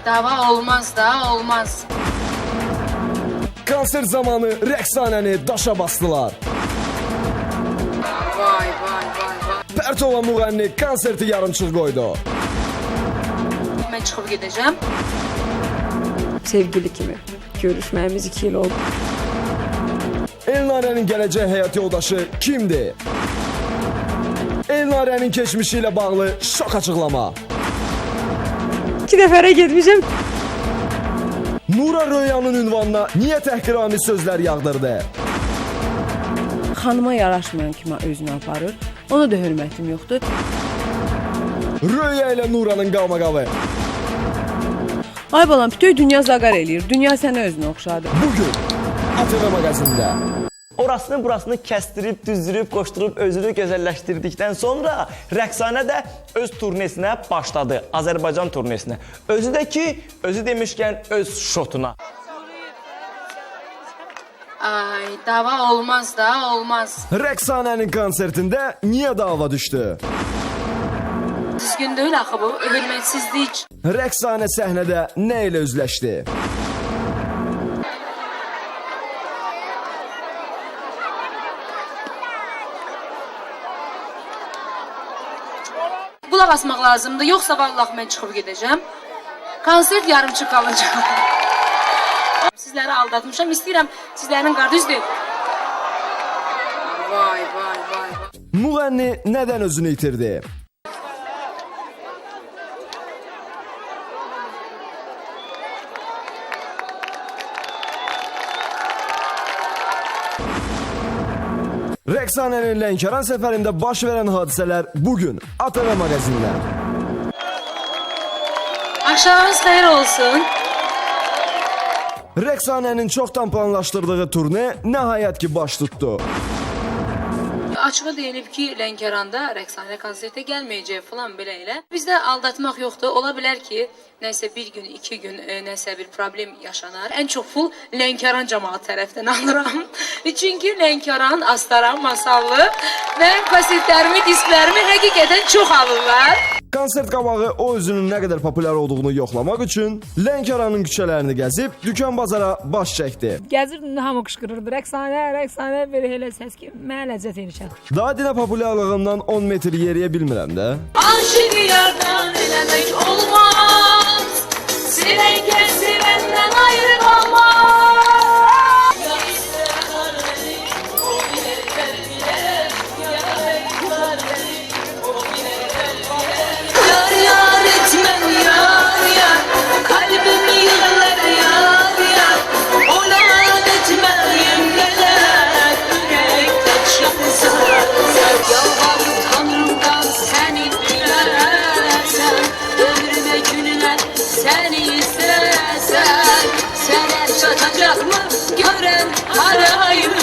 dava olmaz da, olmaz. Konsert zamanı rəqsanəni daşa bastılar. Vay, vay, vay, vay. Pərt olan müğənni konserti yarımçıq qoydu. Mən çıxıb gedəcəm. Sevgili kimi görüşməyimiz 2 il oldu. Elnarənin gələcək həyat yoldaşı kimdir? Elnarənin keçmişi ilə bağlı şok açıqlama. 2 dəfərə getmişəm. Nura Röyanın ünvanına niyə təhqiramiz sözlər yağdırdı? Xanıma yaraşmayan kimi özünü aparır. Ona da hörmətim yoxdur. Röya ilə Nuranın qalmaqalı. Ay balam, bütün dünya zaqar eləyir. Dünya sənə özünü oxşadı. Bugün ATV Magazində. Orasını burasını kəstirib, düzdürüb, qoşdurub, özünü gözəlləşdirdikdən sonra Rəqsanə də öz turnesinə başladı. Azərbaycan turnesinə. Özü də ki, özü demişkən öz şotuna. Ay, dava olmaz da, olmaz. Rəqsanənin konsertində niyə dava düşdü? Düzgün deyil axı bu, hörmətsizlik. Rəqsanə səhnədə nə ilə üzləşdi? Qulaq asmaq lazımdır, yoxsa vallah mən çıxıb gedəcəm. Konsert yarımçıq qalacaq. Sizləri aldatmışam, istəyirəm sizlərin qardaşdır. Vay, vay, vay, vay. Müğənni nədən özünü itirdi? Rəqsanənin Lənkəran səfərində baş verən hadisələr bugün ATV Magazində. Axşamınız xeyir olsun. Rəqsanənin çoxdan planlaşdırdığı turne nəhayət ki baş tutdu. Açığa deyilib ki, Lənkəranda Rəqsanə konsertə gəlməyəcək falan belə elə. Bizdə aldatmaq yoxdur. Ola bilər ki, nəsə bir gün, iki gün nəsə bir problem yaşanar. Ən çox pul Lənkəran camaat tərəfdən alıram. Çünki Lənkəran, Astara, Masallı mənim kasetlərimi, disklərimi həqiqətən çox alırlar. Konsert qabağı o özünün nə qədər populyar olduğunu yoxlamaq üçün Lənkəranın küçələrini gəzib dükan bazara baş çəkdi. Gəzirdim, hamı qışqırırdı. Rəqsanə, rəqsanə, belə elə səs ki, mənə ləzzət eləyəcək. Daha dinə populyarlığından 10 metr yeriyə bilmirəm də. Aşığı yardan eləmək olmaz. Sevən kəs sevəndən ayrı qalmaz. Yar yar etmem yar yar, kalbim yığlar yar yar. O lanet meryem geler, yürek taşlansa. Yalvarıp Tanrımdan seni dilersen, ömrüme gününe seni istesen. Sene çatacak mı gören harayım,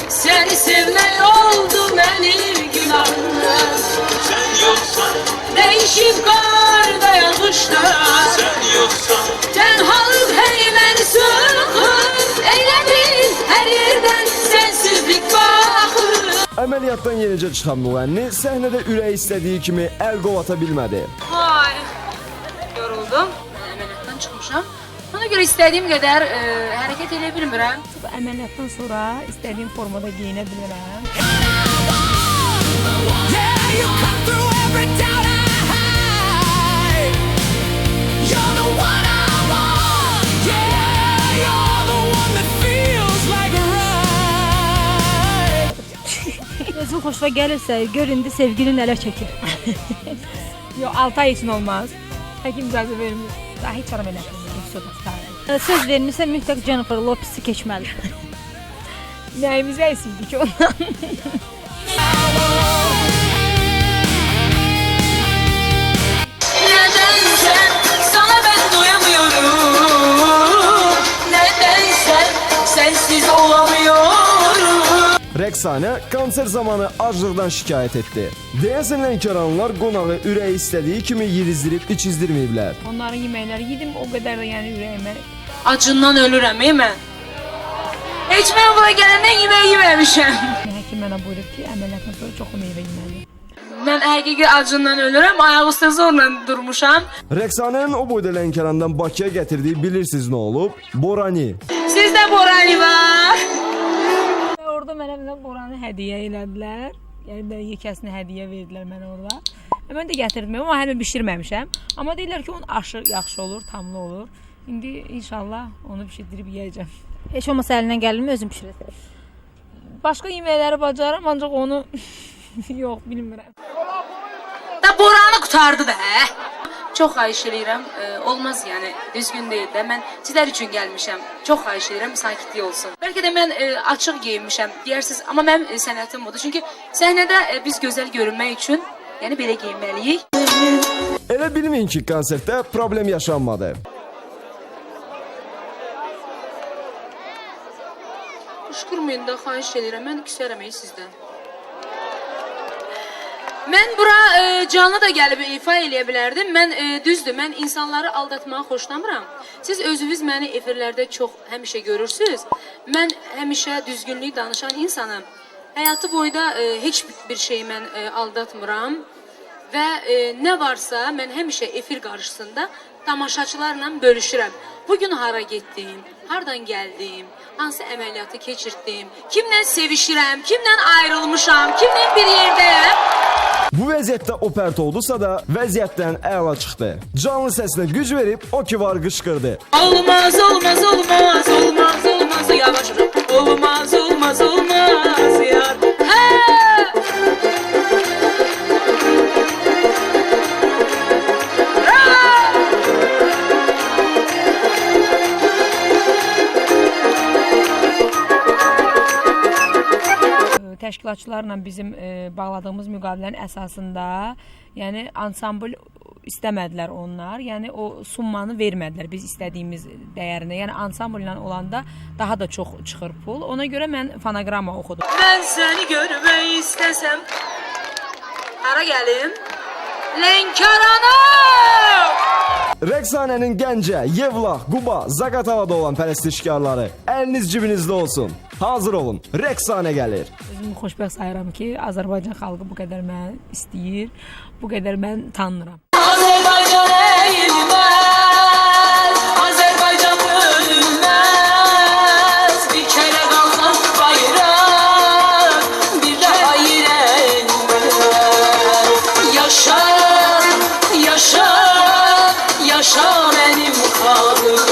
seni sevmek oldu benim günahım. Sen yoksan, Değişim karda yağışta, sen yoksan, tenhalık hey beni sıkır. Eyledin her yerden sensizlik bakır. Əməliyyatdan yenicə çıxan müğənni səhnədə ürəyi istədiyi kimi əl qol ata bilmədi. Vay, yoruldum. Mən əməliyyatdan çıxmışam. Ona görə istədiyim qədər hərəkət edə bilmirəm. Bu əməliyyatdan sonra istədiyim formada geyinə bilirəm. Özün xoşuna gəlirsə, gör indi sevgili nələr çəkir. Yox, 6 ay üçün olmaz. Həkim icazə vermir. Daha heç aram eləmir. Söz vermirsə mütləq Jennifer Lopez'i keçməli. Nəyimizə esirdik ki ondan? Nedense sana ben doyamıyorum. Nedense sensiz olamıyorum. Rəqsanə konsert zamanı aclıqdan şikayət etdi. Deyəsən Lənkəranlılar qonağı ürəyi istədiyi kimi yedizdirib içizdirməyiblər. Onların yeməkləri yedim, o qədər də yəni ürəyimə. Acından ölürəm, ey mən. Heç mən bura gələndən yemək yeməmişəm. Həkim mənə buyurub ki, əməliyyatdan sonra çoxlu meyvə yeməliyəm. Mən həqiqi acından ölürəm, ayaq üstə zorla durmuşam. Rəqsanənin o boyda Lənkərandan Bakıya gətirdiyi bilirsiniz nə olub? Borani. Sizdə Borani var. Orada mənə bir Boranı hədiyyə elədilər. Yəni bir yekəsini hədiyyə verdilər mənə orada. Mən də gətirdim, amma hələ bişirməmişəm. Amma deyirlər ki, onun aşı yaxşı olur, tamlı olur. İndi inşallah onu bişirdirib yeyəcəm. Heç olmasa əlindən gəlirmi özün bişirəsən? Başqa yeməkləri bacarıram, ancaq onu yox, bilmirəm. Da Boranı qurtardı da, hə? Çox xahiş eləyirəm, olmaz yəni, düzgün deyil də. Mən sizlər üçün gəlmişəm. Çox xahiş eləyirəm, sakitlik olsun. Bəlkə də mən açıq geyinmişəm, deyərsiniz, amma mənim sənətim budur. Çünki səhnədə biz gözəl görünmək üçün, yəni belə geyinməliyik. Elə bilməyin ki, konsertdə problem yaşanmadı. Qışqırmayın da, xahiş eləyirəm, mən küsərəm ey sizdən. Mən bura canlı da gəlib ifa eləyə bilərdim. Mən düzdür, mən insanları aldatmağı xoşlamıram. Siz özünüz məni efirlərdə çox həmişə görürsünüz. Mən həmişə düzgünlük danışan insanım. Həyatı boyda heç bir şeyi mən aldatmıram. Və nə varsa mən həmişə efir qarşısında tamaşaçılarla bölüşürəm. Bugün hara getdim, hardan gəldim, hansı əməliyyatı keçirtdim, kimlə sevişirəm, kimlə ayrılmışam, kimlə bir yerdəyəm. Bu vəziyyətdə o pərt oldusa da vəziyyətdən əla çıxdı. Canlı səsinə güc verib o ki var qışqırdı. Olmaz, olmaz, olmaz, olmaz, olmaz, yavaş olmaz, olmaz, olmaz, yar. Hə! Təşkilatçılarla bizim bağladığımız müqavilənin əsasında, yəni ansambl istəmədilər onlar, yəni o summanı vermədilər biz istədiyimiz dəyərinə. Yəni ansamblla olanda daha da çox çıxır pul. Ona görə mən fonoqramma oxudum. Mən səni görmək istəsəm, hara gəlim? Lənkərana! Rəqsanənin Gəncə, Yevlax, Quba, Zaqatalada olan pərəstişkarları, əliniz cibinizdə olsun. Hazır olun, Rəqsanə gəlir. Özümü xoşbəxt sayıram ki, Azərbaycan xalqı bu qədər məni istəyir, bu qədər mən tanınıram. Azərbaycan əyilməz, Azərbaycan bölünməz. Bir kərə qalxan bayraq, bir daha yerə enməz. Yaşa, yaşa, yaşa mənim xalqım.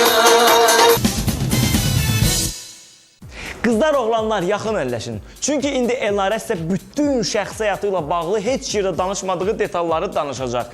Qızlar, oğlanlar yaxın əlləşin. Çünki indi Elnarə sizə bütün şəxsi həyatı ilə bağlı heç yerdə danışmadığı detalları danışacaq.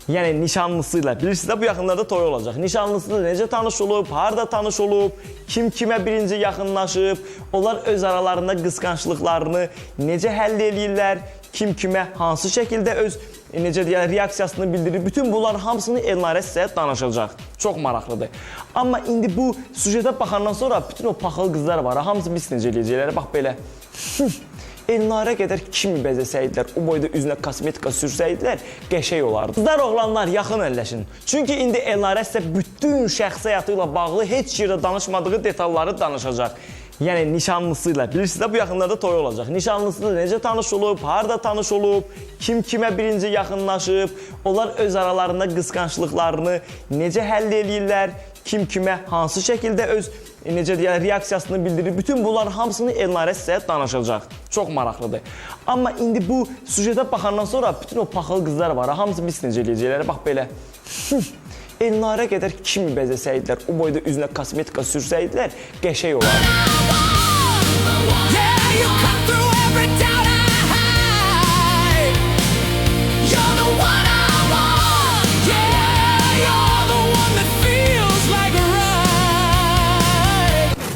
Yəni nişanlısı ilə, bilirsiniz də bu yaxınlarda toy olacaq. Nişanlısı ilə necə tanış olub, harda tanış olub, kim kimə birinci yaxınlaşıb, onlar öz aralarında qısqanclıqlarını necə həll eləyirlər, kim kimə hansı şəkildə öz necə deyək, reaksiyasını bildirir. Bütün bunların hamısını Elnarə sizə danışacaq. Çox maraqlıdır. Amma indi bu süjetə baxandan sonra bütün o paxıl qızlar var, hamısı biz necə eləyəcəklər? Bax belə. Elnarə qədər kimi bəzəsəydilər, o boyda üzünə kosmetika sürsəydilər, qəşəng olardı. Qızlar, oğlanlar yaxın əlləşin. Çünki indi Elnarə sizə bütün şəxsi həyatı ilə bağlı heç yerdə danışmadığı detalları danışacaq. Yəni nişanlısı ilə, bilirsiniz də bu yaxınlarda toy olacaq. Nişanlısı ilə necə tanış olub, harda tanış olub, kim kimə birinci yaxınlaşıb, onlar öz aralarında qısqanclıqlarını necə həll eləyirlər, kim kimə hansı şəkildə öz necə deyək, reaksiyasını bildirir. Bütün bunların hamısını Elnarə sizə danışacaq. Çox maraqlıdır. Amma indi bu süjetə baxandan sonra bütün o paxıl qızlar var, hamısı biz necə eləyəcəklər? Bax belə. Elnarə qədər kimi bəzəsəydilər, o boyda üzünə kosmetika sürsəydilər, qəşəng olardı.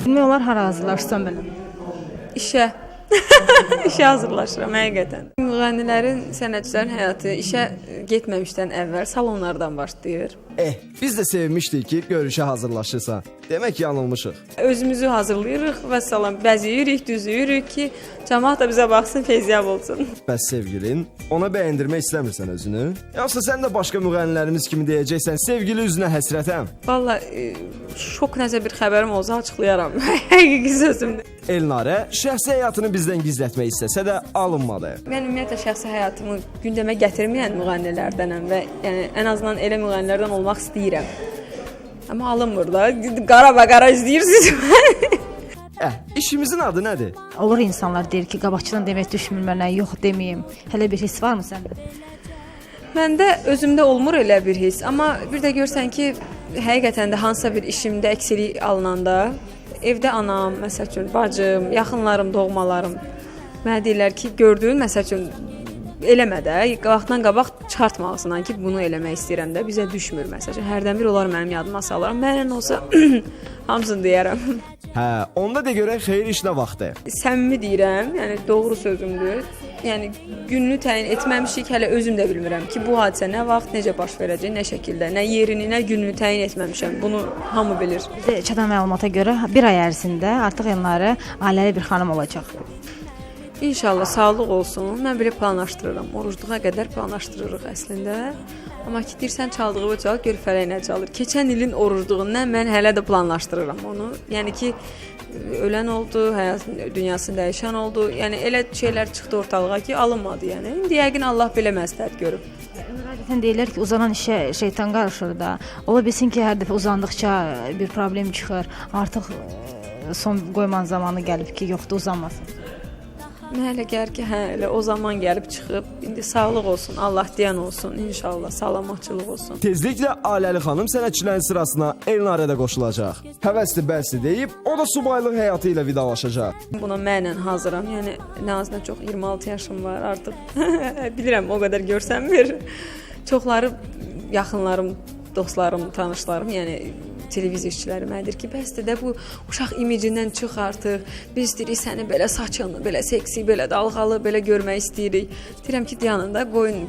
Bilmək olar hara hazırlaşsam belə? İşə. İşə hazırlaşıram həqiqətən. Müğənnilərin, sənətçilərin həyatı işə getməmişdən əvvəl salonlardan başlayır. Biz də sevinmişdik ki, görüşə hazırlaşırsan. Demək yanılmışıq. Özümüzü hazırlayırıq və salam bəzəyirik, düzüyürük ki, Camaat da bizə baxsın, feyziyab olsun. Bəs sevgilin, ona bəyəndirmək istəmirsən özünü? Yoxsa sən də başqa müğənnilərimiz kimi deyəcəksən, sevgili üzünə həsrətəm? Valla şok nəsə bir xəbərim olsa açıqlayaram. Həqiqi sözümdür. Elnarə şəxsi həyatını bizdən gizlətmək istəsə də alınmadı. Mən ümumiyyətlə şəxsi həyatımı gündəmə gətirməyən müğənnilərdənəm və yəni ən azından elə müğənnilərdən olmaq istəyirəm. Amma alınmır da. Qara-baqara izləyirsiniz məni. İşimizin adı nədir? Olur insanlar deyir ki, qabaqçıdan demək düşmür mənə, yox deməyim. Hələ bir his varmı səndə? Məndə özümdə olmur elə bir his. Amma bir də görsən ki, həqiqətən də hansısa bir işimdə əksilik alınanda evdə anam, məsəl üçün bacım, yaxınlarım, doğmalarım mənə deyirlər ki, gördüyün, məsəl üçün eləmə də, vaxtdan qabaq çıxartma ağzından ki, bunu eləmək istəyirəm də, bizə düşmür məsəl üçün. Hərdən bir onlar mənim yadıma salıram. Mənlə olsa hamısını deyərəm. Hə, onda de görək xeyir iş nə vaxtı? Səmimi deyirəm, yəni doğru sözümdür. Yəni gününü təyin etməmişik, hələ özüm də bilmirəm ki, bu hadisə nə vaxt, necə baş verəcək, nə şəkildə, nə yerini, nə gününü təyin etməmişəm. Bunu hamı bilir. Bizə çatan məlumata görə bir ay ərzində artıq Elnarə ailəli bir xanım olacaq. İnşallah sağlıq olsun. Mən belə planlaşdırıram. Orucluğa qədər planlaşdırırıq əslində. Amma ki, deyirsən çaldığı çal, gör fələk nə çalır. Keçən ilin orucluğundan mən hələ də planlaşdırıram onu. Yəni ki, ölən oldu, həyatın dünyasını dəyişən oldu. Yəni elə şeylər çıxdı ortalığa ki, alınmadı yəni. İndi yəqin Allah belə məsləhət görüb. Adətən deyirlər ki, uzanan işə şeytan qarışır da. Ola bilsin ki, hər dəfə uzandıqca bir problem çıxır. Artıq son qoyman zamanı gəlib ki, yoxdur, uzanmasın. Mənə elə gəlir ki, hə, elə o zaman gəlib çıxıb. İndi sağlıq olsun, Allah deyən olsun, inşallah salamatçılıq olsun. Tezliklə ailəli xanım sənətçilərin sırasına Elnarə də qoşulacaq. Həvəsli bəsli deyib, o da subaylıq həyatı ilə vidalaşacaq. Buna mənlə hazıram. Yəni nə az nə çox 26 yaşım var artıq. Bilirəm, o qədər görsənmir. Çoxları yaxınlarım, dostlarım, tanışlarım, yəni televiziya işçiləri mənə deyir ki, bəsdir də bu uşaq imicindən çıx artıq. Biz deyirik səni belə saçını, belə seksi, belə dalğalı, belə görmək istəyirik. Deyirəm ki, dayanın da qoyun.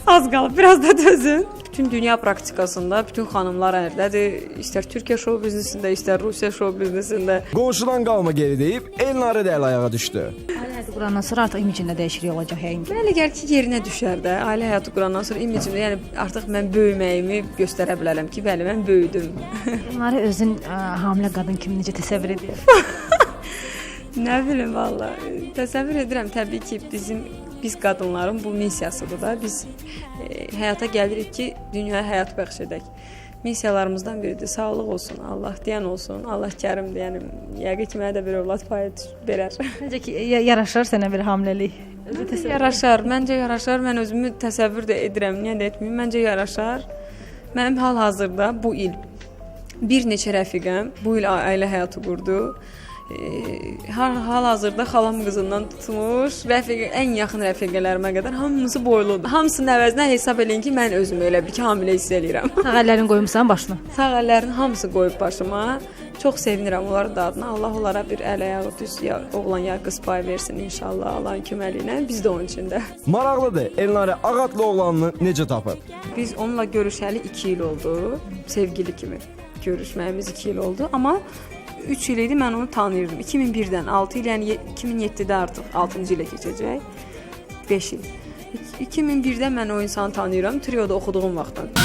Az qalıb, biraz da dözün. Bütün dünya praktikasında bütün xanımlar ərdədir. İstər Türkiyə şou biznesində, istər Rusiya şou biznesində. Qonşudan qalma geri deyib, Elnarə də əl ayağa düşdü. Ailə həyatı qurandan sonra artıq imicində dəyişiklik olacaq yəqin ki. Mənə elə gəlir ki, yerinə düşər də. Ailə həyatı qurandan sonra imicimdə, yəni artıq mən böyüməyimi göstərə bilərəm ki, bəli, mən böyüdüm. Elnarə özün hamilə qadın kimi necə təsəvvür edir? Nə bilim valla. Təsəvvür edirəm təbii ki, biz qadınların bu missiyasıdır da. Biz həyata gəlirik ki, dünyaya həyat bəxş edək. Missiyalarımızdan biridir. Sağlıq olsun, Allah deyən olsun, Allah kərimdir. Yəni yəqin ki, mənə də bir övlad payı verər. Necə ki, yaraşar sənə bir hamiləlik? Yaraşar, məncə yaraşar. Mən özümü təsəvvür də edirəm, niyə də etməyim. Məncə yaraşar. Mənim hal-hazırda bu il bir neçə rəfiqəm bu il ailə həyatı qurdu. Hal-hazırda xalam qızından tutmuş, ən yaxın rəfiqələrimə qədər hamısı boyludur. Hamısının əvəzinə hesab eləyin ki, mən özümü elə bir ki, hamilə hiss eləyirəm. Sağ əllərini qoymusan başına? Sağ əllərini hamısı qoyub başıma. Çox sevinirəm onların da adına. Allah onlara bir əl ayağı düz, ya oğlan ya qız payı versin inşallah Allahın köməyi ilə. Biz də onun içində. Maraqlıdır, Elnarə Ağatlı oğlanını necə tapıb? Biz onunla görüşəli 2 il oldu, sevgili kimi görüşməyimiz 2 il oldu. Amma 3 il idi, mən onu tanıyırdım. 2001-dən 6 il, yəni 2007-də artıq 6-cı ilə keçəcək. 5 il. 2001-də mən o insanı tanıyıram, trioda oxuduğum vaxtdan.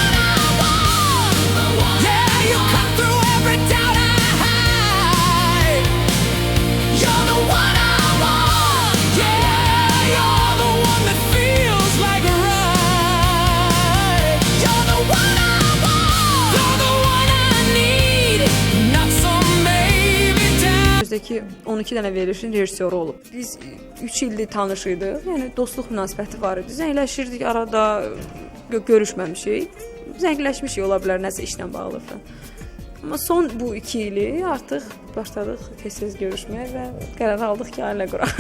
Ki 12 dənə verilişin rejissoru olub. Biz 3 ildir tanış idik. Yəni dostluq münasibəti var idi. Zəngləşirdik arada, görüşməmişik. Zəngləşmişik, ola bilər nəsə işlə bağlı falan. Amma son bu 2 ili artıq başladıq tez-tez görüşməyə və qərar aldıq ki, ailə quraq.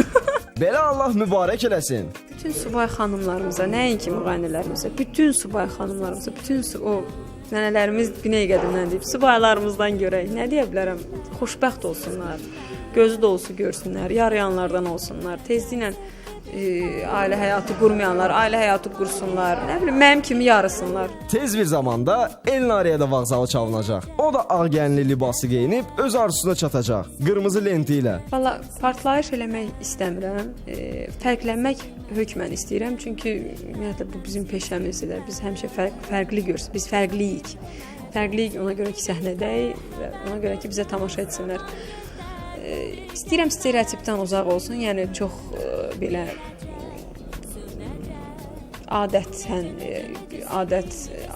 Belə Allah mübarək eləsin. Bütün subay xanımlarımıza, nəinki müğənnilərimizə, bütün subay xanımlarımıza, bütün o nənələrimiz güney qədimdən deyib, subaylarımızdan görək, nə deyə bilərəm, xoşbəxt olsunlar, gözü dolusu görsünlər, yarayanlardan olsunlar, tezliklə Ailə həyatı qurmayanlar, ailə həyatı qursunlar. Nə bilim, mənim kimi yarısınlar. Tez bir zamanda Elnarəyə də vağzalı çalınacaq. O da ağ gəlinli libası geyinib öz arzusuna çatacaq. Qırmızı lenti ilə. Valla partlayış eləmək istəmirəm. Fərqlənmək hökmən istəyirəm. Çünki ümumiyyətlə bu bizim peşəmizdir də. Biz həmişə fərqli görürük. Biz fərqliyik. Fərqliyik ona görə ki, səhnədəyik və ona görə ki, bizə tamaşa etsinlər. İstəyirəm stereotipdən uzaq olsun. Yəni çox belə adət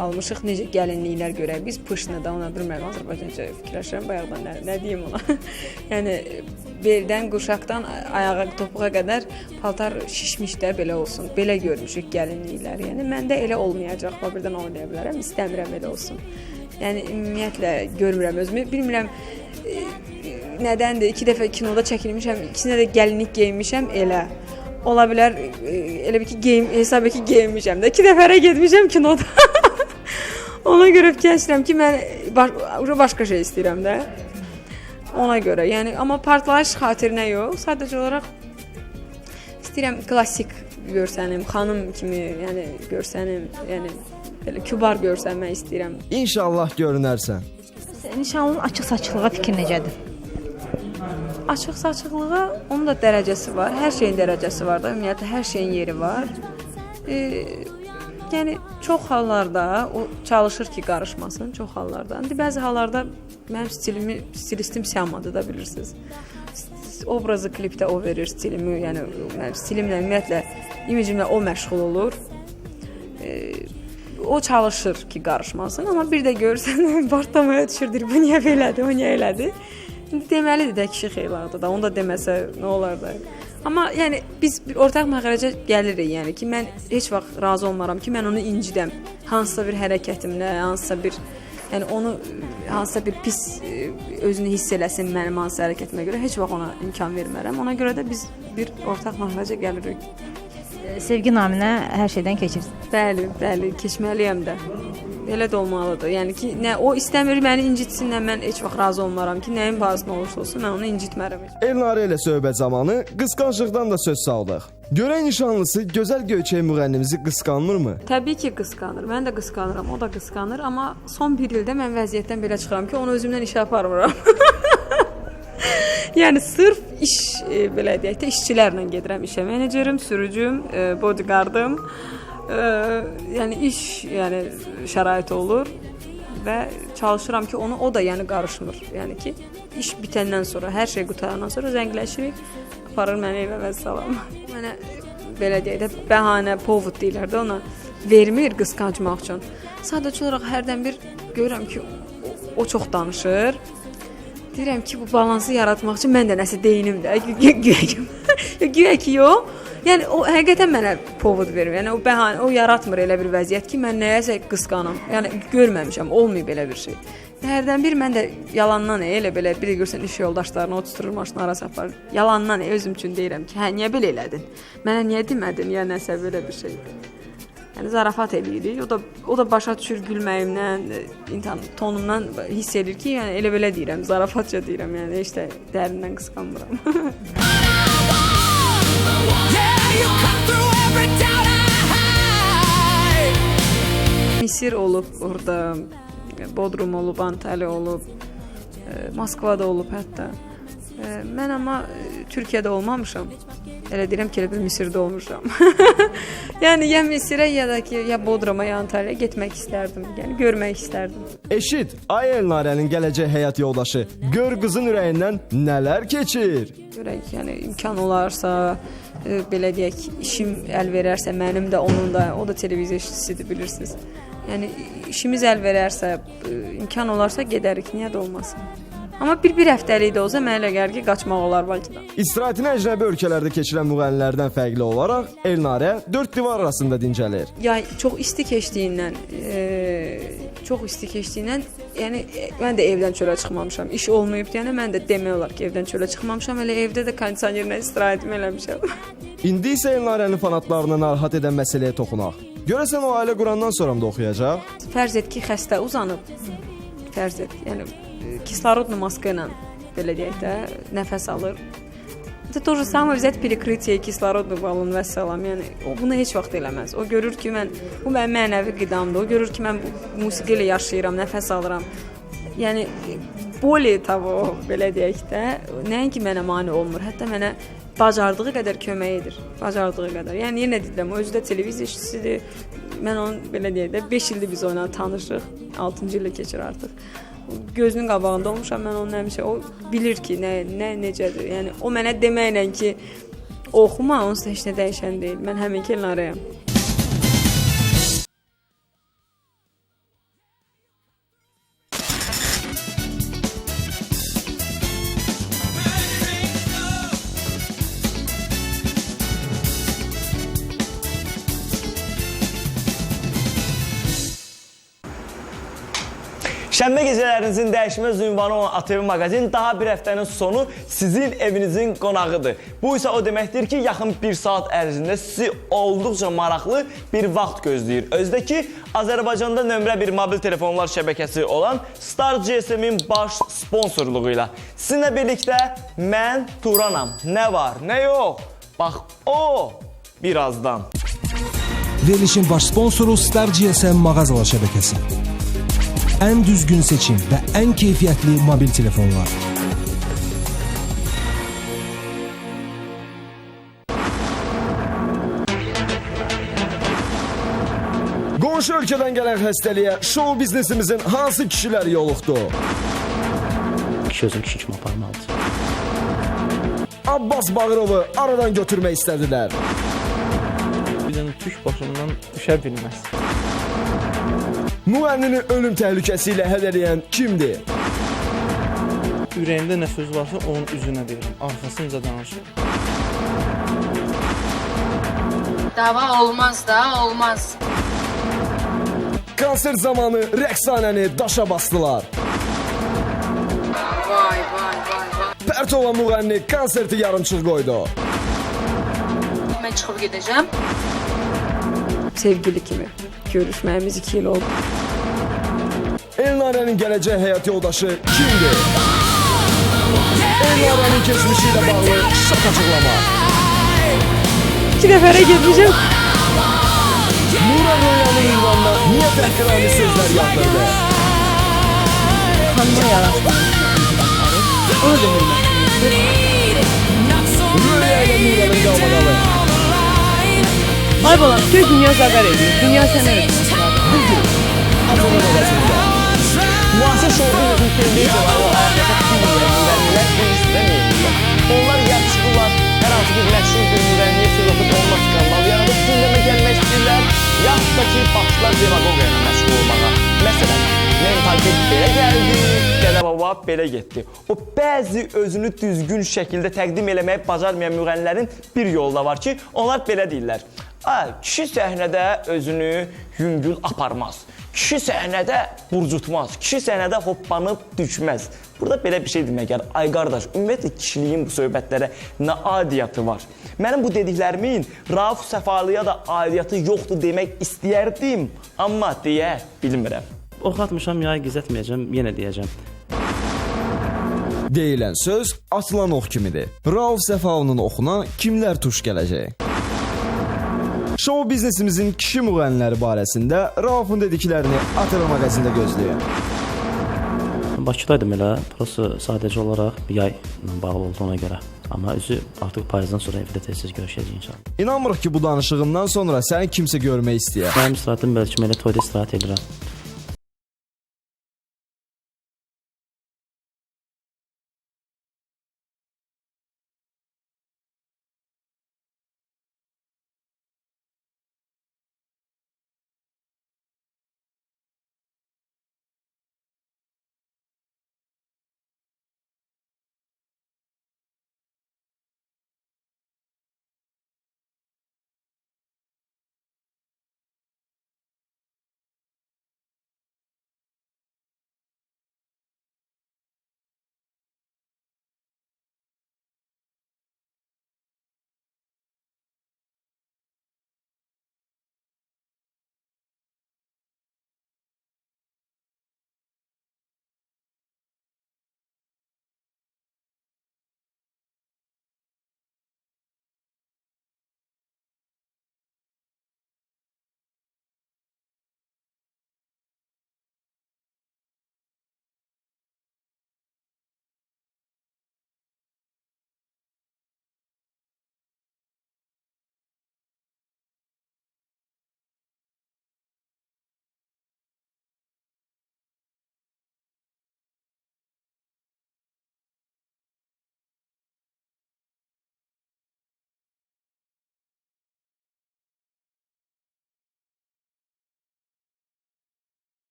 almışıq, necə gəlinliklər görək. Biz pışını da ona bilmirəm, Azərbaycanca fikirləşirəm bayaqdan nə deyim ona. Yəni beldən, qurşaqdan ayağa, topuğa qədər paltar şişmiş də belə olsun. Belə görmüşük gəlinliklər. Yəni məndə elə olmayacaq. Bax birdən onu deyə bilərəm. İstəmirəm elə olsun. Yəni ümumiyyətlə görmürəm özümü. Bilmirəm nədəndir. 2 dəfə kinoda çəkilmişəm, ikisinə də gəlinlik geyinmişəm elə. Ola bilər, elə bir ki, hesab ki, geyinmişəm də. 2 dəfərə getmişəm kinoda. Ona görə fikirləşirəm ki, mən başqa şey istəyirəm də. Ona görə, yəni, amma partlayış xatirinə yox, sadəcə olaraq istəyirəm klassik görsənim, xanım kimi, yəni, görsənim, yəni, belə kübar görsənmək istəyirəm. İnşallah görünərsən. Nişanlının açıq-saçıqlığa fikir necədir? Açıq-saçıqlığa onun da dərəcəsi var. Hər şeyin dərəcəsi var da. Ümumiyyətlə, hər şeyin yeri var. Yəni, çox hallarda o çalışır ki, qarışmasın, çox hallarda. İndi bəzi hallarda mənim stilimi, stilistim Siyamadır da, bilirsiniz. Obrazı klipdə o verir stilimi, yəni mənim stilimlə, ümumiyyətlə, imicimlə o məşğul olur. O çalışır ki, qarışmasın, amma bir də görürsən, partlamaya düşür, deyir, bu niyə belədir, o niyə elədir. İndi deməlidir də, kişi xeyladır da, onu da deməsə nə olar da. Amma yəni biz bir ortaq məxrəcə gəlirik, yəni ki, mən heç vaxt razı olmaram ki, mən onu incidəm. Hansısa bir hərəkətimlə, hansısa bir, yəni onu hansısa bir pis özünü hiss eləsin mənim hansısa hərəkətimə görə, heç vaxt ona imkan vermərəm. Ona görə də biz bir ortaq məxrəcə gəlirik. Sevgi naminə hər şeydən keçirsin. Bəli, bəli, keçməliyəm də. Elə də olmalıdır. Yəni ki, nə o istəmir məni incitsin, nə mən heç vaxt razı olmaram ki, nəyin bahasına olursa olsun, mən onu incitmərəm. Elnarə ilə söhbət zamanı qısqanclıqdan da söz saldıq. Görək nişanlısı gözəl Göyçək müğənnimizi qısqanmırmı? Təbii ki, qısqanır. Mən də qısqanıram, o da qısqanır. Amma son bir ildə mən vəziyyətdən belə çıxıram ki, onu özümdən işə aparmıram. Yəni sırf iş, belə deyək də, işçilərlə gedirəm işə. Menecerim, sürücüm, bodyguardım. Yəni iş, yəni şərait olur və çalışıram ki, onu o da yəni qarışmır. Yəni ki, iş bitəndən sonra, hər şey qutarandan sonra zəngləşirik, aparır məni evə və salam. Mənə belə deyək də, bəhanə, povud deyirlər də ona, vermir qısqancmaq üçün. Sadəcə olaraq hərdən bir görürəm ki, o çox danışır. Deyirəm ki, bu balansı yaratmaq üçün mən də nəsə deyinim də, güya ki, yox. Yəni, o həqiqətən mənə povud verir. Yəni, o bəhanə, o yaratmır elə bir vəziyyət ki, mən nəyəsə qısqanam. Yəni, görməmişəm, olmayıb elə bir şey. Hərdən bir mən də yalandan elə belə, bir də görsən iş yoldaşlarını oturur, maşını arası aparır. Yalandan özüm üçün deyirəm ki, hə, niyə belə elədin? Mənə niyə demədin, ya nəsə belə bir şey. Yəni, zarafat eləyirik. O da başa düşür gülməyimdən, tonumdan hiss edir ki, yəni elə belə deyirəm, zarafatca deyirəm, yəni heç də dərindən qısqanmıram. Misir olub orada, Bodrum olub, Antalya olub, Moskvada olub hətta. Mən amma Türkiyədə olmamışam. Elə deyirəm ki, elə bir Misirdə olmuşam. Yəni, ya Misirə, ya da ki, ya Bodruma, ya Antalyaya getmək istərdim. Yəni, görmək istərdim. Eşit, ay Elnarənin gələcək həyat yoldaşı. Gör qızın ürəyindən nələr keçir. Görək, yəni, imkan olarsa, belə deyək, işim əl verərsə, mənim də, onun da, o da televiziya işçisidir, bilirsiniz. Yəni, işimiz əl verərsə, imkan olarsa gedərik, niyə də olmasın. Amma bir həftəlik də olsa, mənə elə gəlir ki, qaçmaq olar Bakıdan. İstirahətini əcnəbi ölkələrdə keçirən müğənnilərdən fərqli olaraq Elnarə dörd divar arasında dincəlir. Yay çox isti keçdiyindən, yəni mən də evdən çölə çıxmamışam. İş olmayıb deyənə mən də demək olar ki, evdən çölə çıxmamışam. Elə evdə də kondisionerlə istirahətimi eləmişəm. İndi isə Elnarənin fanatlarını narahat edən məsələyə toxunaq. Görəsən o ailə qurandan sonra da oxuyacaq? Fərz et ki, xəstə uzanıb. Fərz et, yəni kislorodlu maska ilə, belə deyək də, nəfəs alır. Это то же самое взять перекрытие kislorod balon vəssalam. Yəni o bunu heç vaxt eləməz. O görür ki, mən bu mənim mənəvi qidamdır. O görür ki, mən bu musiqi ilə yaşayıram, nəfəs alıram. Yəni более того, belə deyək də, nəinki mənə mane olmur, hətta mənə bacardığı qədər kömək edir. Bacardığı qədər. Yəni yenə deyirəm, o özü də televiziya işçisidir. Mən onun belə deyək də 5 ildir biz onunla tanışıq. 6-cı ilə keçir artıq. Gözünün qabağında olmuşam, mən onun həmişə o bilir ki, nə necədir. Yəni o mənə deməklə ki, oxuma, onsuz da heç nə dəyişən deyil. Mən həminki Elnarəyəm. Şənbə gecələrinizin dəyişməz ünvanı olan ATV Magazin daha bir həftənin sonu sizin evinizin qonağıdır. Bu isə o deməkdir ki, yaxın bir saat ərzində sizi olduqca maraqlı bir vaxt gözləyir. Özdə ki, Azərbaycanda nömrə bir mobil telefonlar şəbəkəsi olan Star GSM-in baş sponsorluğu ilə. Sizinlə birlikdə mən Turanam. Nə var, nə yox? Bax o birazdan. Verilişin baş sponsoru Star GSM mağazalar şəbəkəsi. Ən düzgün seçim və ən keyfiyyətli mobil telefonlar. Qonşu ölkədən gələn xəstəliyə şou biznesimizin hansı kişiləri yoluxdu? Kişi özünü kişi kimi aparmalıdır. Abbas Bağırovu aradan götürmək istədilər. Bir dənə tük başından düşə bilməz. Müğənnini ölüm təhlükəsi ilə hədələyən kimdir? Ürəyimdə nə söz varsa onun üzünə deyirəm, arxasınca danışıram. Dava olmaz da, olmaz. Konsert zamanı rəqsanəni daşa bastılar. Vay, vay, vay, vay. Pərt olan müğənni konserti yarımçıq qoydu. Mən çıxıb gedəcəm. Sevgili kimi görüşməyimiz 2 il oldu. Elnarənin gələcək həyat yoldaşı kimdir? Elnarənin keçmişi ilə bağlı şok açıqlama. 2 dəfərə getmişəm. Nura Röyanın ünvanına niyə təhqiramiz sözlər yağdırdı? Xanıma yaraşmamış. Ona da hörmətim yoxdur. Röya ilə Nuranın qalmaqalı. Ay balam, gör dünya zəqər edir, dünya sənə ödür. Bugün ATV Magazində. Müasir şou biznesin tendensiyaları ayaqlaşa bilməyən müğənnilər bilirsiz də neyirlər. Onlar ya çıxırlar, hər hansı bir məşhur bir müğənniyə söz atıb onunla skandal yaradıb gündəmə gəlmək istəyirlər, yaxud da ki, başlar demagogya ilə məşğul olmağa. Məsələn, mentalitet belə gəldi, Dədə Baba belə getdi. O bəzi özünü düzgün şəkildə təqdim eləməyi bacarmayan müğənnilərin bir yolu da var ki, onlar belə deyirlər. Kişi səhnədə özünü yüngül aparmaz, kişi səhnədə burcutmaz, kişi səhnədə hoppanıb düşməz. Burada belə bir şey demək gəlir. Ay qardaş, ümumiyyətlə kişiliyin bu söhbətlərə nə aidiyyatı var? Mənim bu dediklərimin Rauf Səfalıya da aidiyyatı yoxdur demək istəyərdim, amma deyə bilmirəm. Ox atmışam, yayı gizlətməyəcəm, yenə deyəcəm. Deyilən söz atılan ox kimidir. Rauf Səfalının oxuna kimlər tuş gələcək? Şou biznesimizin kişi müğənniləri barəsində Raufun dediklərini ATV Magazində gözləyin. Bakıdaydım elə, prosto sadəcə olaraq yayla bağlı olduğuna görə. Amma özü artıq payızdan sonra evdə tez-tez görüşəcəyik inşallah. İnanmırıq ki, bu danışığından sonra səni kimsə görmək istəyər. Mənim istirahətim bəlkə elə toyda istirahət edirəm.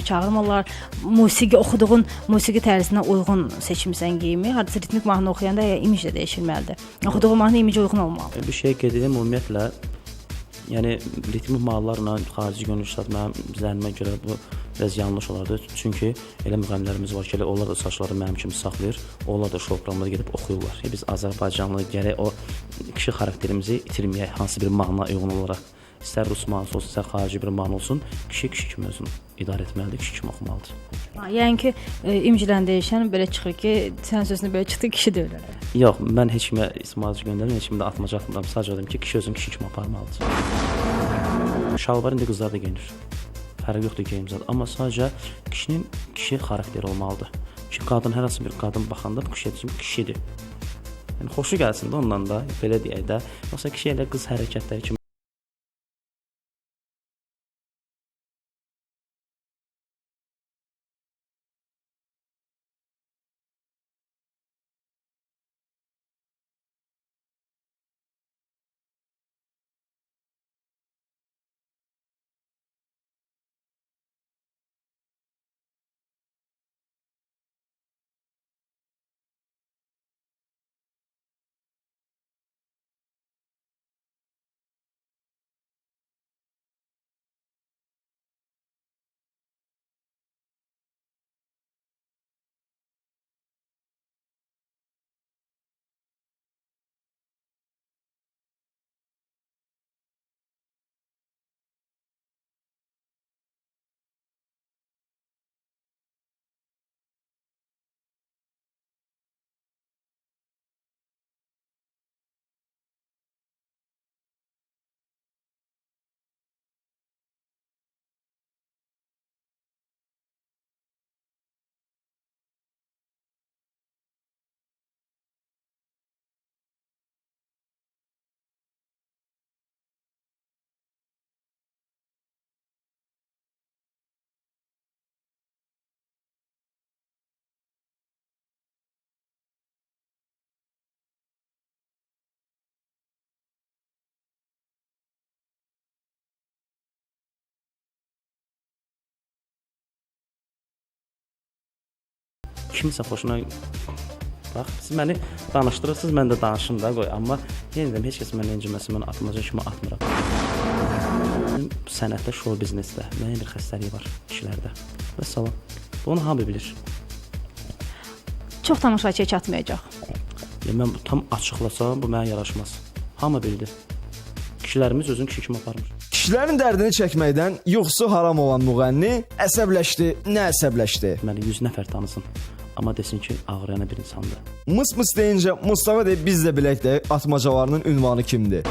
Çağırmırlar. Musiqi oxuduğun musiqi tərzinə uyğun seçmisən geyimi. Hardasa ritmik mahnı oxuyanda imic də dəyişilməlidir. Oxuduğun mahnı imicə uyğun olmalıdır. Bir şey qeyd edim, ümumiyyətlə, yəni ritmik mahnılarla xarici görünüş mənim zənnimə görə bu biraz yanlış olardı. Çünki elə müğənnilərimiz var ki, elə onlar da saçları mənim kimi saxlayır, onlar da şou proqramında gedib oxuyurlar. Biz Azərbaycanlı gərək o kişi xarakterimizi itirməyək, hansı bir mahnına uyğun olaraq. İstər rus mahnısı olsun, istər xarici bir mahnı olsun, kişi kişi kimi özünü idarə etməlidir, kişi kimi oxumalıdır. Yəni ki, imiclə dəyişən belə çıxır ki, sən sözünü belə çıxdı, kişi deyil. Yox, mən heç kimə ismarıcı göndərmirəm, heç kimə də atmaca atmıram. Sadəcə deyim ki, kişi özünü kişi kimi aparmalıdır. Şalvar indi qızlar da geyinir. Fərqi yoxdur geyim zad. Amma sadəcə kişinin kişi xarakteri olmalıdır. Ki, qadın, hər hansı bir qadın baxanda bu kişi kişidir. Yəni, xoşu gəlsin də ondan da, belə deyək də. Yoxsa kişi elə qız hərəkətləri kimi kimsə xoşuna bax, siz məni danışdırırsınız, mən də danışım da qoy, amma yenə deyirəm, heç kəs mənə inciməsin, mən atmaca kimi atmıram. Sənətdə, şou biznesdə müəyyən bir xəstəlik var kişilərdə. Vəssalam. Bunu hamı bilir. Çox tamaşaçıya çatmayacaq. Yəni, mən tam açıqlasam, bu mənə yaraşmaz. Hamı bildi. Kişilərimiz özünü kişi kimi aparmır. Kişilərin dərdini çəkməkdən yuxusu haram olan müğənni əsəbləşdi, nə əsəbləşdi? Məni 100 nəfər tanısın, amma desin ki, ağrıyana bir insandır. Mıs-mıs deyincə Mustafa deyib, biz də bilək də atmacalarının ünvanı kimdir?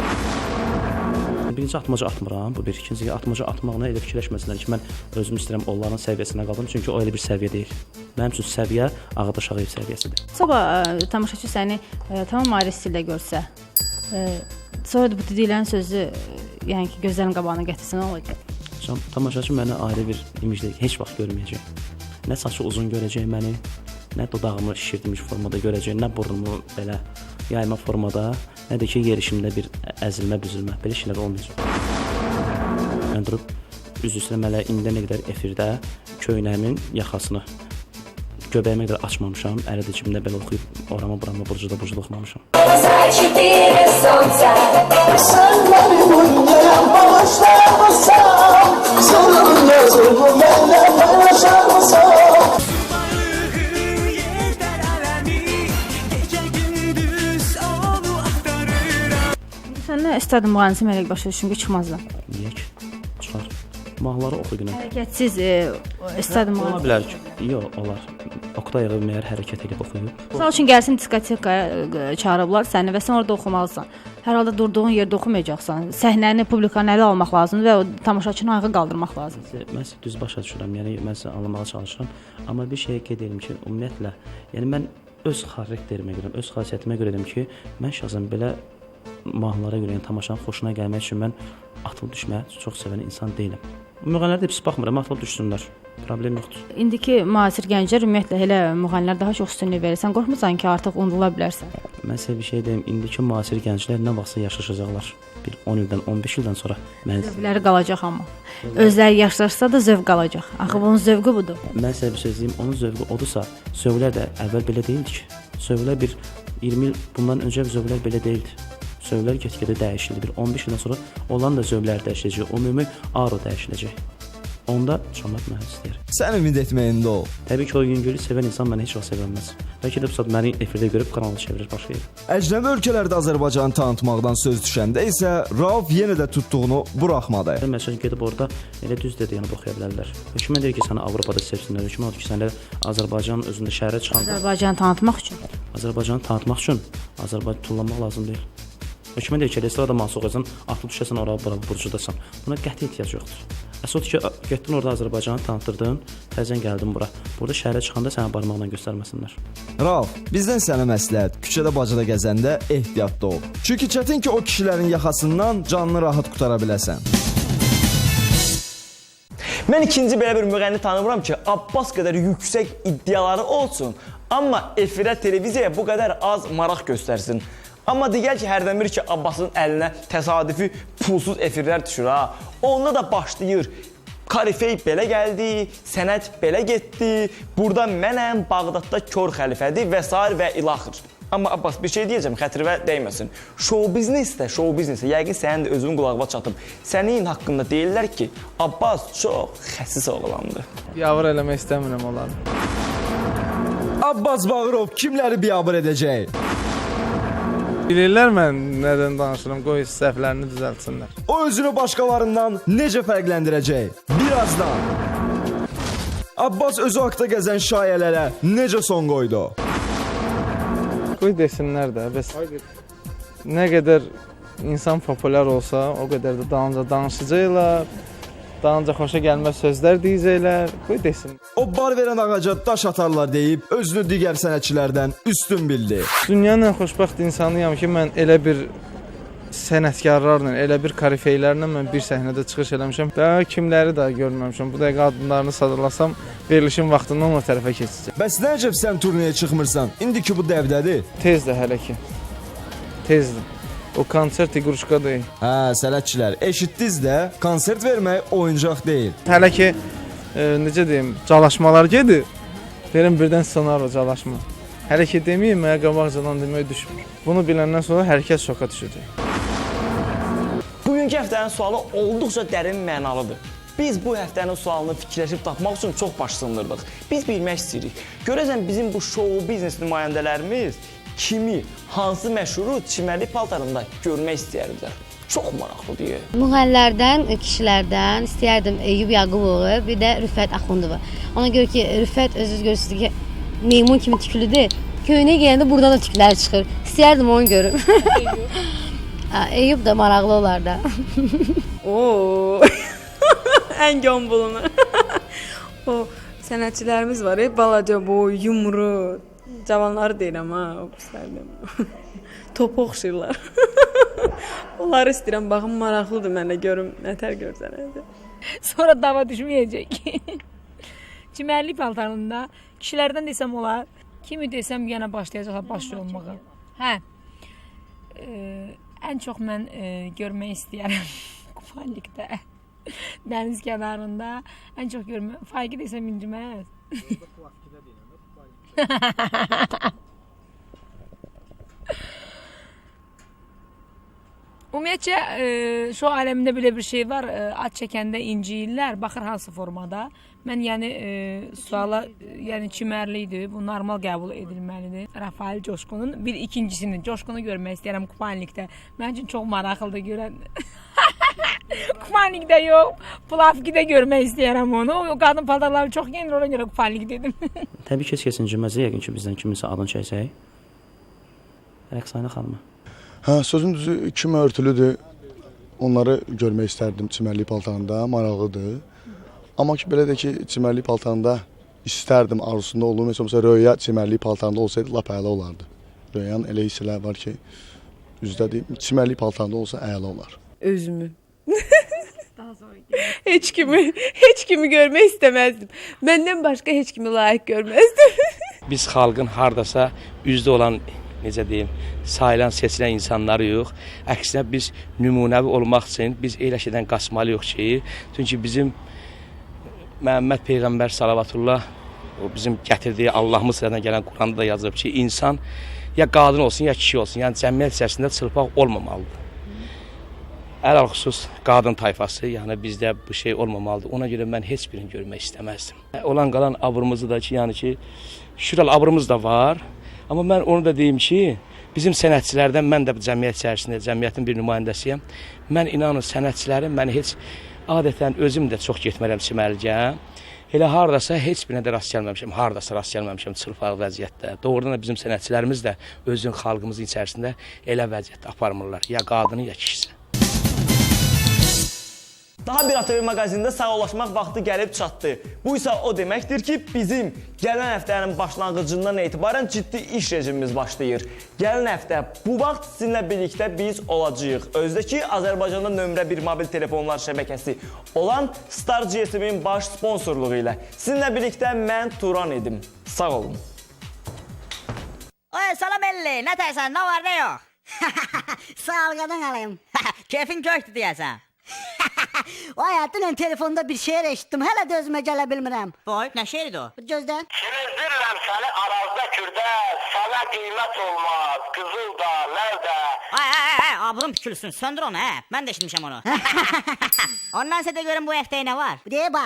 Birinci atmaca atmıram, bu bir. İkinci atmaca atmaqla elə fikirləşməsinlər ki, mən özümü istəyirəm onların səviyyəsinə qaldım, çünki o elə bir səviyyə deyil. Mənim üçün səviyyə Ağadaş Ağayev səviyyəsidir. Sabah tamaşaçı səni tamam ayrı stildə görsə, sonra da bu dediklərin sözü, yəni ki, gözlərin qabağına gətirsə nə olacaq? Tamaşaçı məni ayrı bir imicdə heç vaxt görməyəcək. Nə saçı uzun görəcək məni, nə dodağımı şişirdilmiş formada görəcək, nə burnumu belə yayma formada, nə də ki, yerişimdə bir əzilmə, büzülmə, belə şeylər olmayacaq. Mən durub, üzr istəyirəm, hələ indiyə nə qədər efirdə köynəyimin yaxasını göbəyimə qədər açmamışam, əli də cibimdə belə oxuyub, orama, burama, burcuda, burcuda oxumamışam. Sən istədim müğənnisi mələk başa düşün ki, çıxmazlar. Niyə ki? Çıxar. Mahnıları oxu günə. Hərəkətsiz istədim müğənnisi. Ola bilər ki, yox, olar. Oqtay Ağa məyər hərəkət edib oxuyub. Misal üçün, gəlsin diskotekaya çağırıblar səni və sən orada oxumalısan. Hər halda durduğun yerdə oxumayacaqsan. Səhnəni, publikanı ələ almaq lazımdır və o tamaşaçını ayağa qaldırmaq lazımdır. Mən sizə düz başa düşürəm, yəni mən sizə anlamağa çalışıram. Amma bir şeyə qeyd edim ki, ümumiyyətlə, yəni mən öz xarakterimə görə, öz xasiyyətimə görə dedim ki, mən şəxsən belə mahnılara görə, yəni tamaşanın xoşuna gəlmək üçün mən atılıb düşməyə çox sevən insan deyiləm. Müğənnilərə də pis baxmıram, atılıb düşsünlər. Problem yoxdur. İndiki müasir gənclər ümumiyyətlə elə müğənnilər daha çox üstünlük verir. Sən qorxmursan ki, artıq unudula bilərsən? Mən sizə bir şey deyim, indiki müasir gənclər nə vaxtsa yaşlaşacaqlar. Bir 10 ildən, 15 ildən sonra mən Zövqləri qalacaq amma. Özləri yaşlaşsa da zövq qalacaq. Axı bunun zövqü budur. Mən sizə bir söz deyim, onun zövqü odursa, zövqlər də əvvəl belə deyildi ki. Zövqlər bir 20 il bundan öncə zövqlər belə deyildi. Zövqlər get-gedə dəyişildi. Bir 15 ildən sonra olan da zövqlər dəyişiləcək, ümumi aro dəyişiləcək. Onda camaat məni istəyir. Sən ümid etməyində ol. Təbii ki, o yüngüllü sevən insan məni heç vaxt sevənməz. Bəlkə də bu saat məni efirdə görüb kanalı çevirir başqa yerə. Əcnəbi ölkələrdə Azərbaycanı tanıtmaqdan söz düşəndə isə Rauf yenə də tutduğunu buraxmadı. Məsələn, gedib orada elə düz dedi, yəni oxuya bilərlər. Hökumət deyir ki, səni Avropada sevsinlər. Hökumət odur ki, səni Azərbaycanın özündə şəhərə çıxanda Azərbaycanı tanıtmaq üçün. Azərbaycanı tanıtmaq üçün Azərbaycanı tullanmaq lazım deyil. Hökumət deyir ki, elə estrada mahnısı oxuyasan, atılıb düşəsən ora, bura, burcudasan. Buna qəti ehtiyac yoxdur. Əsas odur ki, getdin orada Azərbaycanı tanıtdırdın, təzən gəldin bura. Burada şəhərə çıxanda sənə barmaqla göstərməsinlər. Rauf, bizdən sənə məsləhət, küçədə bacada gəzəndə ehtiyatlı ol. Çünki çətin ki, o kişilərin yaxasından canını rahat qutara biləsən. Mən ikinci belə bir müğənni tanımıram ki, Abbas qədər yüksək iddiaları olsun, amma efirə, televiziyaya bu qədər az maraq göstərsin. Amma digər ki, hərdən bir ki, Abbasın əlinə təsadüfi pulsuz efirlər düşür ha. Onda da başlayır. Karifey belə gəldi, sənət belə getdi, burada mənəm, Bağdadda kör xəlifədir və sair və ilaxır. Amma Abbas, bir şey deyəcəm, xətrivə dəyməsin. Şou biznesdə, yəqin sənin də özünün qulağına çatıb. Sənin haqqında deyirlər ki, Abbas çox xəsis oğlandır. Yavır eləmək istəmirəm onları. Abbas Bağırov kimləri biabır edəcək? Bilirlər mən nədən danışıram, qoy səhvlərini düzəltsinlər. O özünü başqalarından necə fərqləndirəcək? Birazdan. Abbas özü haqda gəzən şayələrə necə son qoydu? Qoy desinlər də, bəs nə qədər insan populyar olsa, o qədər də dalınca danışacaqlar, dalınca xoşa gəlməz sözlər deyəcəklər, qoy desin. O bar verən ağaca daş atarlar deyib, özünü digər sənətçilərdən üstün bildi. Dünyanın ən xoşbəxt insanıyam ki, mən elə bir sənətkarlarla, elə bir karifeylərlə mən bir səhnədə çıxış eləmişəm. Daha kimləri daha görməmişəm. Bu dəqiqə adlarını sadalasam, verilişin vaxtından o tərəfə keçəcəm. Bəs nə əcəb sən turneyə çıxmırsan? İndi ki bu dəvdədir. Tezdir hələ ki. Tezdir. O konsert iqruşka deyil. Hə, sənətçilər, eşitdiniz də, konsert vermək oyuncaq deyil. Hələ ki, necə deyim, calaşmalar gedir. Deyirəm, birdən sonar o calaşma. Hələ ki deməyim, mənə qabaqcadan demək düşmür. Bunu biləndən sonra hər kəs şoka düşəcək. Bugünkü həftənin sualı olduqca dərin mənalıdır. Biz bu həftənin sualını fikirləşib tapmaq üçün çox baş sındırdıq. Biz bilmək istəyirik. Görəsən bizim bu şou biznes nümayəndələrimiz kimi, hansı məşhuru çimərlik paltarında görmək istəyərdilər? Çox maraqlı deyə. Müğənnilərdən, kişilərdən istəyərdim Eyyub Yaqubovu, bir də Rüfət Axundovu. Ona görə ki, Rüfət özünüz görürsünüz ki, meymun kimi tüklüdür. Köynək geyəndə buradan da tüklər çıxır. İstəyərdim onu görüm. Eyyub da maraqlı olar da. Oo, ən gömbulunu. O sənətçilərimiz var, balaca boy, yumru. Cavanları deyirəm ha, o pislər deyirəm. Topu oxşayırlar. Onları istəyirəm, baxım maraqlıdır mənə görüm, nətər görsənədir. Sonra dava düşməyəcək. Çimərlik paltarında kişilərdən desəm olar, kimi desəm yenə başlayacaqlar baş olmağa. Hə, ən çox mən görmək istəyərəm Kufalikdə, dəniz kənarında. Ən çox görmək, Faiqi desəm inciməz. Ümumiyyətcə, şou aləmində belə bir şey var, ad çəkəndə inciyirlər, baxır hansı formada. Mən yəni suala, yəni çimərli idi, bu normal qəbul edilməlidir. Rafael Coşqunun bir ikincisini, Coşqunu görmək istəyirəm Kupanikdə. Mənim üçün çox maraqlıdır görən. Kupanikdə yox, Plavkidə görmək istəyirəm onu. O qadın paltarları çox geyinir, ona görə Kupanik dedim. Təbii ki, heç kəs inciməz, yəqin ki, bizdən kiminsə adını çəksək. Rəqsanə xanımı. Hə, sözün düzü kimi örtülüdür, onları görmək istərdim çimərlik paltarında, maraqlıdır. Amma ki, belə də ki, çimərlik paltarında istərdim, arzusunda olduğum, heç olmasa Röya çimərlik paltarında olsaydı lap əla olardı. Röyanın elə hissələri var ki, üzdə deyim, çimərlik paltarında olsa əla olar. Özümü. Heç kimi görmək istəməzdim. Məndən başqa heç kimi layiq görməzdim. Biz xalqın hardasa üzdə olan necə deyim, sayılan, seçilən insanlarıyıq. Əksinə biz nümunəvi olmaq üçün biz elə şeydən qaçmalıyıq ki, çünki bizim Məhəmməd Peyğəmbər salavatullah o bizim gətirdiyi Allahımız tərəfindən gələn Quranda da yazılıb ki, insan ya qadın olsun, ya kişi olsun, yəni cəmiyyət içərisində çılpaq olmamalıdır. Ələlxüsus qadın tayfası, yəni bizdə bu şey olmamalıdır. Ona görə mən heç birini görmək istəməzdim. Olan qalan abrımızı da ki, yəni ki, şükür abrımız da var. Amma mən onu da deyim ki, bizim sənətçilərdən mən də bu cəmiyyət içərisində cəmiyyətin bir nümayəndəsiyəm. Mən inanın sənətçilərin məni heç adətən özüm də çox getmərəm çimərliyə. Elə hardasa heç birinə də rast gəlməmişəm, hardasa rast gəlməmişəm çılpaq vəziyyətdə. Doğrudan da bizim sənətçilərimiz də özün xalqımızın içərisində elə vəziyyətdə aparmırlar. Ya qadını, ya kişisi. Daha bir ATV maqazində sağollaşmaq vaxtı gəlib çatdı. Bu isə o deməkdir ki, bizim gələn həftənin başlanğıcından etibarən ciddi iş rejimimiz başlayır. Gələn həftə bu vaxt sizinlə birlikdə biz olacağıq. Özdə ki, Azərbaycanda nömrə 1 mobil telefonlar şəbəkəsi olan Star GSM-in baş sponsorluğu ilə. Sizinlə birlikdə mən Turan idim. Sağ olun. Oy salam Elli, nə tərsən, nə var nə yox? Sağ ol qadan alayım. Keyfin köktü deyəsən. Vay, dünən telefonda bir şeir eşitdim. Hələ də özümə gələ bilmirəm. Vay, nə şeiridir o? Gözlə. Çimizdirirəm səni Arazda Kürdə, sənə qiymət olmaz, qızıl da, ləl də. Ay, ay, ay, abrım pükülsün, söndür onu, hə. Mən də eşitmişəm onu. Ondan sonra da görüm bu həftəyə nə var. Deyə bax.